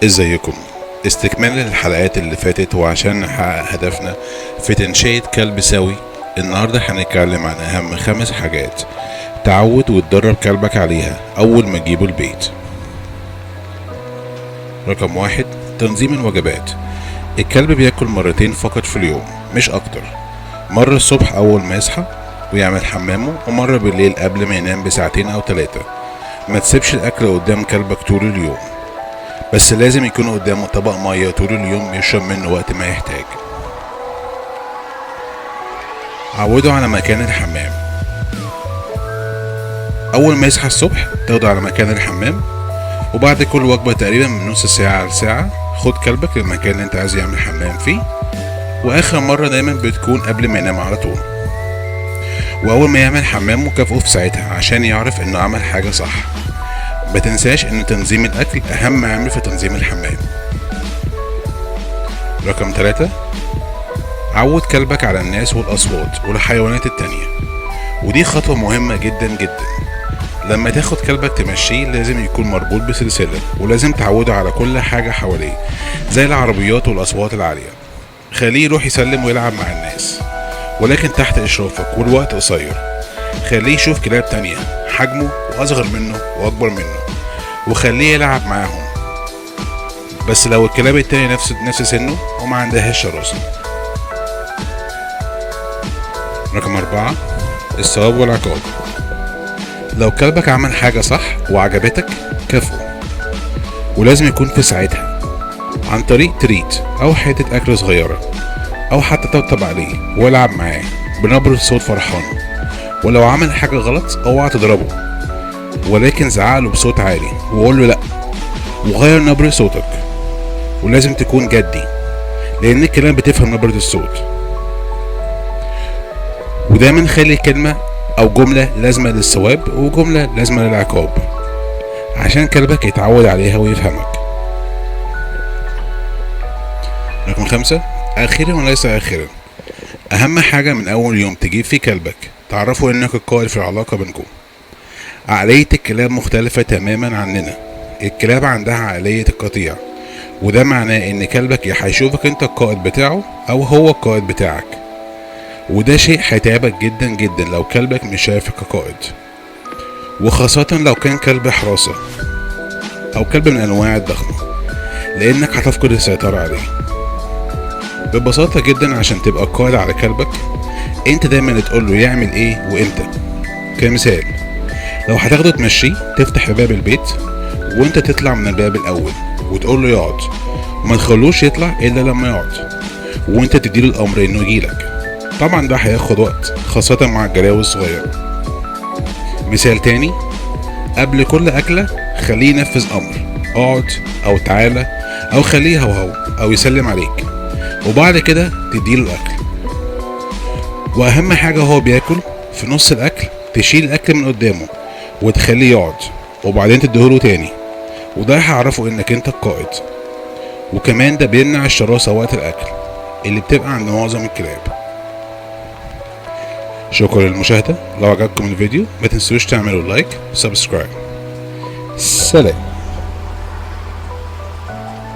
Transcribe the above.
ازيكم؟ استكمالا للحلقات اللي فاتت وعشان نحقق هدفنا في تنشئة كلب سوي، النهاردة هنتكلم عن أهم 5 حاجات تعود وتدرب كلبك عليها أول ما تجيبه البيت. رقم 1، تنظيم الوجبات. الكلب بياكل مرتين فقط في اليوم، مش أكتر. مرة الصبح أول ما يصحى ويعمل حمامه، ومرة بالليل قبل ما ينام بساعتين أو 3. ما تسيبش الأكل قدام كلبك طول اليوم، بس لازم يكون قدامه طبق مية طول اليوم يشرب منه وقت ما يحتاج. عوده على مكان الحمام. أول ما يصحى الصبح تاخده على مكان الحمام، وبعد كل وجبة تقريبا من نص ساعة لساعة خد كلبك للمكان اللي انت عايز يعمل حمام فيه، وآخر مرة دايما بتكون قبل ما ينام على طول. وأول ما يعمل حمام مكافئه في ساعتها عشان يعرف إنه عمل حاجة صح. ما تنساش إن تنظيم الأكل أهم عامل في تنظيم الحمام. رقم 3، عود كلبك على الناس والأصوات والحيوانات التانية، ودي خطوة مهمة جدا جدا. لما تاخد كلبك تمشيه لازم يكون مربوط بسلسلة، ولازم تعوده على كل حاجة حواليه زي العربيات والأصوات العالية. خليه يروح يسلم ويلعب مع الناس، ولكن تحت إشرافك والوقت قصير. خليه يشوف كلاب تانية حجمه وأصغر منه وأكبر منه، وخليه يلعب معاهم، بس لو الكلاب التانية نفس سنه وما عندهاش شراسة. رقم 4، الثواب والعقاب. لو كلبك عمل حاجة صح وعجبتك كافئه، ولازم يكون في ساعتها عن طريق تريت أو حتة أكل صغيرة، أو حتى طبطب عليه والعب معاه بنبرة صوت فرحان. ولو عمل حاجة غلط اوعى تضربه، ولكن زعقله بصوت عالي وقول له لأ، وغير نبرة صوتك. ولازم تكون جدي لأن الكلاب بتفهم نبرة الصوت. ودايما خلي كلمة أو جملة لازمة للثواب وجملة لازمة للعقاب عشان كلبك يتعود عليها ويفهمك. رقم 5، أخيرا وليس آخرا، أهم حاجة من أول يوم تجيب فيه كلبك تعرفوا إنك القائد في العلاقة بينكم. عقلية الكلاب مختلفة تماما عننا. الكلاب عندها عقلية القطيع، وده معناه إن كلبك يا هيشوفك أنت القائد بتاعه أو هو القائد بتاعك، وده شيء هيتعبك جدا جدا لو كلبك مش شايفك كقائد، وخاصة لو كان كلب حراسة أو كلب من أنواع الضخمة، لأنك هتفقد السيطرة عليه ببساطة جدا. عشان تبقى قائد على كلبك انت دايما تقول له يعمل ايه وامتى. كمثال، لو هتاخده تمشيه تفتح باب البيت وانت تطلع من الباب الاول وتقول له يقعد، وما تخلوش يطلع الا لما يقعد، وانت تديله الامر انه يجيلك. طبعا ده هياخد وقت خاصة مع الجراوي الصغيرة. مثال تاني، قبل كل اكلة خليه ينفذ امر اقعد او تعالى او خليه هوهو او يسلم عليك، وبعد كده تديله الاكل. واهم حاجة هو بياكل في نص الاكل تشيل الاكل من قدامه وتخليه يقعد، وبعدين تديهوله تاني، وده هيعرفه انك انت القائد. وكمان ده بيمنع الشراسة وقت الاكل اللي بتبقى عند معظم الكلاب. شكرا للمشاهدة. لو عجبكم الفيديو ما تنسوش تعملوا like و subscribe. سلام.